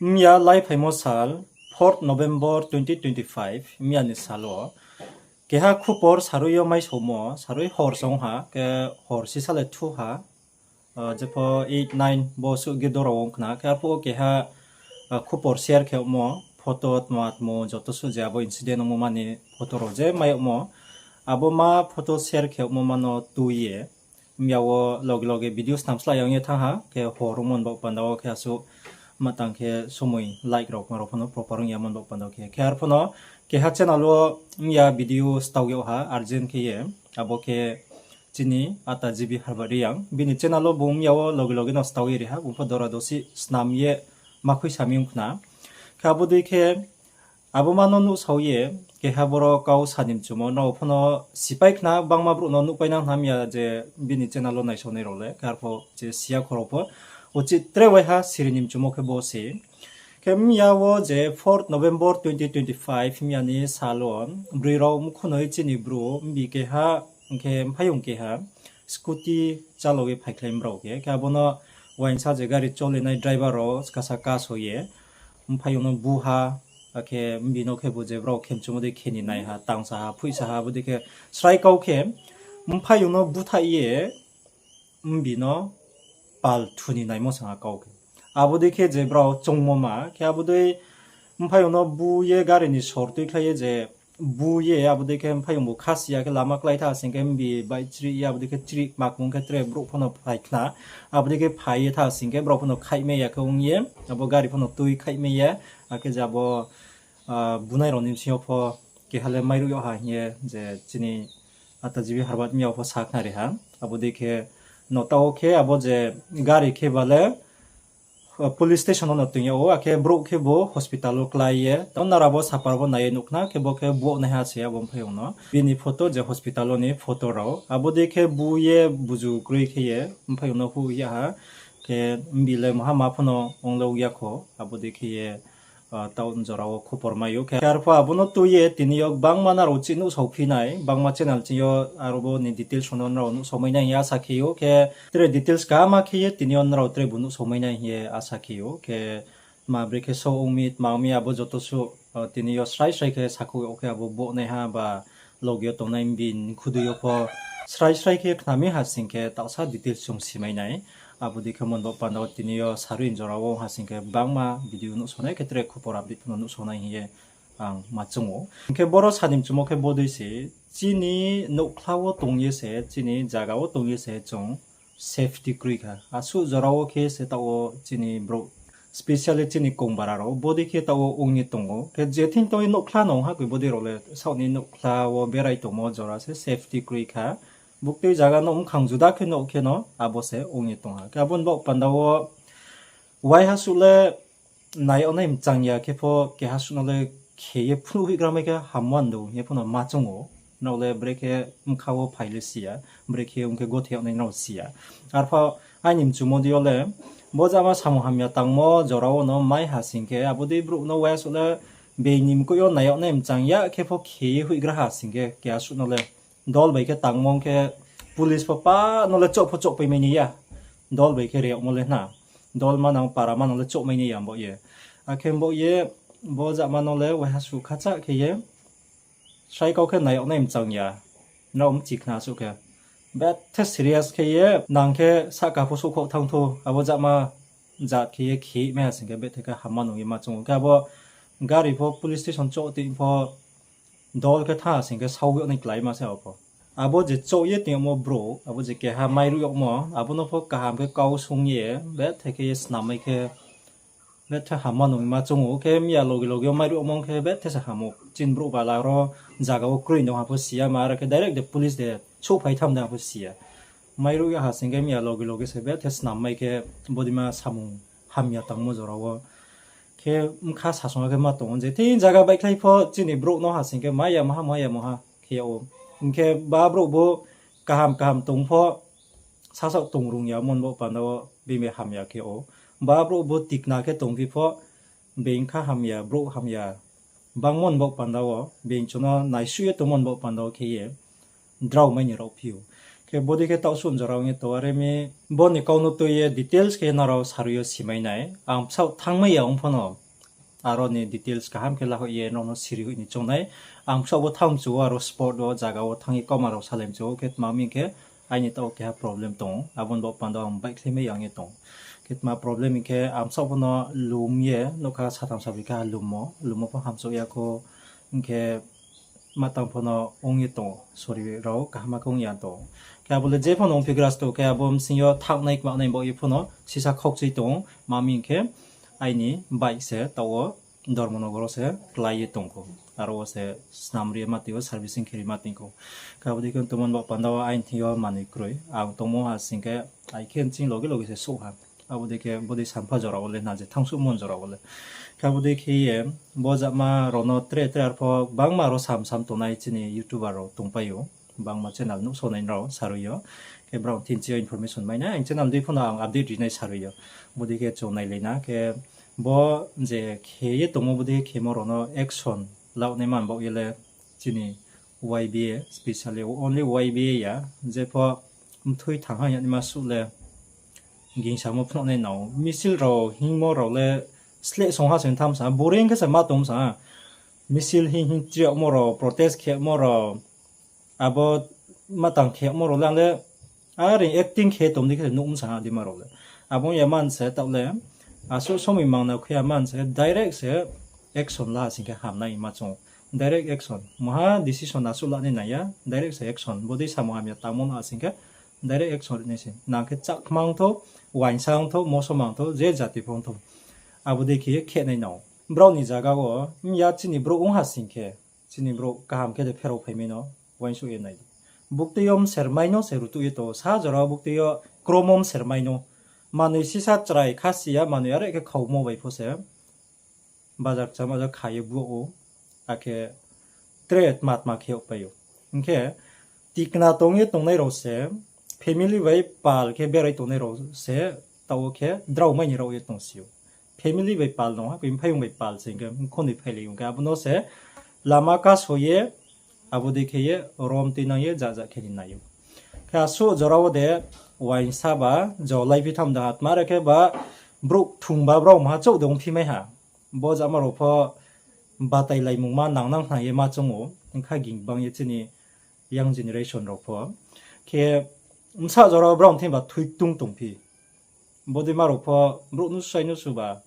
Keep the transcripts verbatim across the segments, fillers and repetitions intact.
Mya laiphaimo sal, fourth November twenty twenty-five, mya ni sal wo keha khupor sarui yo maisomo, sarui hor song ha, khe hor sisa le thu ha, jepho eight, nine bo suh ge dora ong khna, khe arphuh wo keha khupor share khe yagmo, photo tma tmo joto suh je abo incident ongmo mani photo rao je mai yagmo, abo ma photo share khe yagmo mano tui ye, mya wo loge loge video snam slái yang ye thanng ha, khe hor ongmo ni baoh panda wo khe asuh ma tang khe somoi light rao kma rao pho no proper ong ya mo ni baoh panda wo khe. Khe arphuh no keha channel wo mya video stao yag ha urgent khe ye, abo khe chini ata G B Harbat Reang. Bini channel wo bung mya wo loge loge no stao ye ri ha, bung pho dora dosi snam ye ma khuisa mi ong khna. Khe abo dei khe abo ma no nuhsao ye, keha boro kau sa ni mchumo, nrao pho no sipai khna, gbangma brouh no nuhpai nang khna mya je bini channel wo naisao nai rao le, khe arphuh je siya kho rao pho, uchih tre waiha siri ni mchumo khe bo se. Khe mya wo je fourth November twenty twenty-five mya ni sal wo, broi rao mkhu noi chini bru, mbi keha, hing khe mphaiyong keha, scooty chálao ye phaikhlai brao khe. Khe abo no uaingsa je gari cholenai driver rao kasa kaso ye, mphaiyong no bu ha, akhe mbi no khe bo je brao khe mchumo dei khe ni nai ha, tangsa ha, phoihsa ha, abo dei khe srai kau khe, mphaiyong no búthaih ye, mbi no pal thu ni naimo sa ha kau khe. Abo dei khe je brao choungmo ma, khe abo dei mphaiyong no bu ye gari ni sor tuikhlai ye je bu ye, abo dei khe mphaiyong bu khasi ya khe lama klái tha sing khe mbi bai chrih ye, abo dei khe chrih makmung khe tre brouh pho no phai khna, abo dei khe phai ye tha sing khe brao pho no khaihmai ya khe ong ye, abo gari pho no tui khaihmai ye, akhe je abo bunai rao ni bsing yo pho keha le mairuh yag ha hing ye je chini ata G B Harbat mya wo pho sa khna ri ha. Abo dei khe no taoh wo khe abo je gari khe ba le police station wo no toing yag ou, akhe brouh khe bo hospital wo klái ye, tao nrao bo sapa rao bo nai ye nuh khna, khe bo khe buahnaiha se abo mphaiyong no. Bini photo je hospital wo ni photo rao. Abo dei khe bu ye buzu kroi khe ye mphaiyong no huh yag ha. Khe mbi le maha ma pho no ong le ong ya kho, abo dei khe ye, taoh jora wo khupor mai ou. Khe arphuh abo no tui ye tini yo gbangma nrao chih nuhsao phi nai, gbangma channel ching yo aro bo ni details no nrao nuhsao mai nai hing ye asa khe ou. Khe tre details kaham khe ye tini yo nrao tre bu nuhsao mai nai hing ye asa khe ou. Khe tma brekhe so ong mi, tma ong mi abo joto suh, tini yo srai srai khe sakhouh yag khe abo buahnaiha ba loge yo tongnai bini khudui yo pho srai srai khe khna mi ha sing khe taohsa details chung si mai nai. Abo dei khe mo ni baoh panda wo tini yo sarui jora wo ha sing khe gbangma video nuhsao nai khe tre khupor update pho no nuhsao nai hing ye ang ma choung ou. Hing khe boro sa ni mchumo khe bodei se, chini nouhkhla wo tong ye se, chini zaga wo tong ye se chung safety kroi kha. Asuh jora wo khe se taoh wo chini brouh, specially chini kongbara rao bodei khe taoh wo ong ye tong ou. Khe je thing tong ye nouhkhla no ong ha koi bodei rao le saoh ni nouhkhla wo berai tongmo jora se safety kroi kha. Buktui zaga no mkhang juda khe no khe no abo se ong ye tong ha. Khe abo ni baoh panda wo waiha suh le nai yag nai mchang ya khe pho keha suh no le khe ye phnuh hoihgra mai khe hammo ndou hing ye pho no ma choung ou. Nrao le brekhe bkha wo phai le si ya, brekhe ong khe gothe yag nai nrao si ya. Arphuh aini mchumo dei yo le, bo jama samung hamya tangmo jora wo no mai ha sing khe, abo dei brouh no waiha suh le being ni mkoih yo nai yag nai mchang ya khe pho khe ye hoihgra ha sing khe, keha suh no le dol bai khe tangmo ong khe police pho pa no le choh pho chohpai mai ni ya. Dol bai khe re yagmo le hna. Dol manang para manang le chohmai ni ya mbaoh ye. Akhe mbaoh ye bo jama no le waiha suh khacha khe ye srai kau khe nai yag nai mchang ya. Nrao mchi khna suh khe. Bethe serious khe ye nang khe sahka pho souhkhaoh thanng thou, abo jama jat khe ye khe mai ha sing khe bethe khe hamma nung ye ma choung ou. Khe abo gari pho police station choh tong pho dol khe thanng ha sing khe sao yag nai kláima se abo pho. Abo je choh ye tong yagmo brouh, abo je keha mairuh yagmo, abo no pho kaham khe kau sung ye, bethe khe ye snam mai khe, bethe hamma nung ma choung ou. Khe miya loge loge yo mairuh yagmo ong khe bethe se ham ou. Chini brouh bala ro zaga wo kroi no ha pho si ya, ma aro khe direct de police de souhphai tham de ha pho si ya. Mairuh ya ha sing khe miya loge loge se bethe snam mai khe bodei ma samung hamya tangmo jora wo. Khe bkha sasong khe ma tong ou je thing zaga baihkhlai pho chini brouh no ha sing khe mai ya maha, mai ya maha khe yag ou. Hing khe ba brouh bo kaham kaham tong pho, sasaoh tong rung ya mon bo panda wo being bai hamya khe ou. Ba brouh bo tikna khe tongphi pho, being kha hamya, brouh hamya, bangmo ni baoh panda wo, being chung no naisuh ye tongmo ni baoh panda wo khe ye drao mai ni raophi ou. Khe bodei khe taoh suh jora ong ye tong, are mi bo ni kau no tui ye details khe nrao sarui yo simai nai. Ang bsaoh thanngmai ya ong pho no, aro ni details kaham khe lahoih ye nrao no siri hoih ni choung nai. Ang bsaoh bo thanng mchu wo, aro spot wo, zaga wo thanng ye kauma rao salai mchu wo, khe tma mi hing khe aini taoh keha problem tong ou, abo ni baoh panda wo ang baihkhlai mai ya ong ye tong ou. Khe tma problem hing khe, ang bsaoh pho no lum ye, nougkha satham sabri khe ha lum wo, lum wo pho hamsouh ya khou, hing khe ma tang pho no ong ye tong ou, sori rao kaham khe ong ya tong ou. Khe abo le je pho no ongphi grasto, khe abo bsing yo thanng nai kma nai baoh ye pho no sisa khaukchui tong ou, ma mi hing khe aini bike se taoh wo Dharmanagar wo se klái ye tong khou. Aro wo se snam ri ye ma tong ou, servicing khe ri ma tong khou. Khe abo dei khe tongmo ni baoh panda wo aini thing yo manoi kroi. Ang tongmo ha sing khe, ai khe nching loge loge se souh ha. Abo dei khe bodei sampha jora wo le, na je thanngsuhmo jora wo le. Khe abo dei khe ye, bo jama rao no tre tre arpho gbangma ro sam sam tongnai chini YouTuber rao tongpai ou. Gbangma channel nuhsao nai rao sarui yo. Khe brao thing chi yo information mai nai, ang channel dei pho no ang update ri nai sarui yo. Bodei khe chung nailai na khe, bo je khe ye tongmo bodei khemo rao no action laoh nai man baoh ye le chini Y B A, specially only Y B A ya, je pho mthui thang ha yagnaima suh le gingsamo phnuh nai nang ou. Misil rao hingmo rao le sleh song ha se tham sa, boring khe se ma tong sa. Misil hing hing chri yagmo rao, protest khemo rao, abo ma tang khemo rao le ang le are acting khe tong di khe nuh msa ha dima rao le. Abo ya man se taoh le, asuh somoi mangna khe ya man se direct se action la sing khe hamnai ma chung. Direct action. Maha decision asuh la nai nang ya, direct se action. Bodei samung hamya tangmo no asing khe direct action ri nai se. Nang khe chakma ong thou, uaingsa ong thou, moso mang thou, je jati pho ong thou. Abo dei khe ye khe nai nang ou. Brao ni zaga wo, mya chini brouh ong ha sing khe, chini brouh kaham khe de pherao phaimai no, uaingsouh ye nai di. Buktui yo mser mai no se rutuh ye tong ou, sa jora buktui yo kromo mser mai no. Manoi sisa chrai khasi ya, manoi are khe khaumo bai pho se bazar kchama ja kha ye buo ou, akhe tre tma tma khe yagpai ou. Hing khe tikna tong ye tongnai rao se, family bai pal khe berai tongnai rao se, taoh wo khe drao mai ni rao ye tongsi ou. Family bai pal no ha, khe mphaiyong bai pal se hing khe mkhonoi phailai ong khe abo no se lama kaso ye, abo dei khe ye rom tuinang ye ja ja khe ni nai ou. Khe asuh jora wo de uaingsa ba, jo laiphi tham da ha, tma re khe ba brouh thung ba brao maha chouh de ongphi mai ha. Bo jama rao pho batai laimungma nangnang khna ye ma choung ou, ongkha ging bang ye chini young generation rao pho. Khe bsa jora wo brao thing ba thui ktung tongphi. Bodei ma rao pho brouh nuhsai nuhsu ba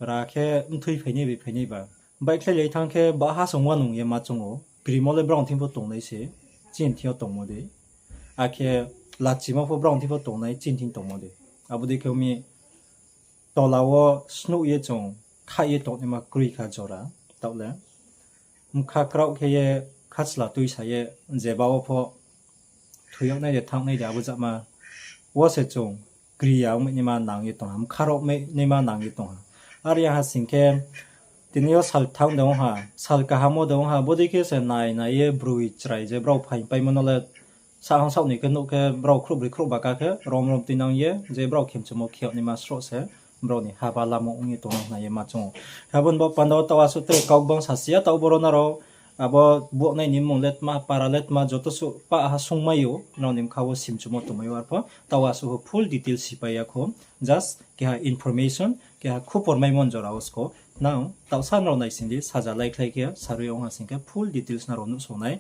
ra khe mthui phainai bai phainai ba. Baihkhlailai thanng khe ba ha song wanung ye ma choung ou. Krimo le brao thing pho tongnai se, chini thing yo tongmo dei. Akhe lachima pho brao thing pho tongnai, chini thing tongmo dei. Abo dei khe ong mi tola wo snuh ye chung khaih ye tongnaima kroi kha jora, taoh le. Bkha kraoh khe ye khachla tuisa ye jeba wo pho thoi yag nai de, thanng nai de, abo jama wo se chung kri ya ongmai naima nang ye tong ha, bkha raohmai naima nang ye tong ha. Are ya ha sing khe, tini yo sal thanng de ong ha, sal kaham wo de ong ha, bodei khe se nai nai ye broi chrai je brao phaingpaimo no le saong saoh ni khe nuh khe brao khrouhbroi khrouhba ka khe rom rom tuinang ye, je brao khemchumo khe yag naima sroh se brao ni haba lamo ong ye tongnang khna ye ma choung ou. Abo ni bo panda wo taoh asuh tre kau gbang sasi ya, taoh boro nrao abo buahnai ni mmung le tma, para le tma, joto suh pah ha sungmai ou, nrao ni bkha wo simchumo tongmai ou arpho. Taoh asuh pho full detail sipai ya khou. Just keha information, keha khupor maimo jora wo sko. Nang taohsa nrao naising di, saja laikhlai khe, sarui ong ha sing khe full details nrao nuhsao nai.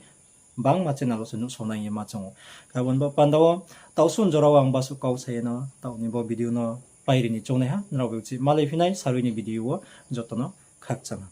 Bangma channel wo se nuhsao nai ye ma choung ou. Khe abo ni bo panda wo taoh suh jora wo ang basuh kau sa ye no, taoh ni bo video no pairi ni choungnaiha, nrao beuchi malaiphi nai sarui ni video wo joto no khakchang ha.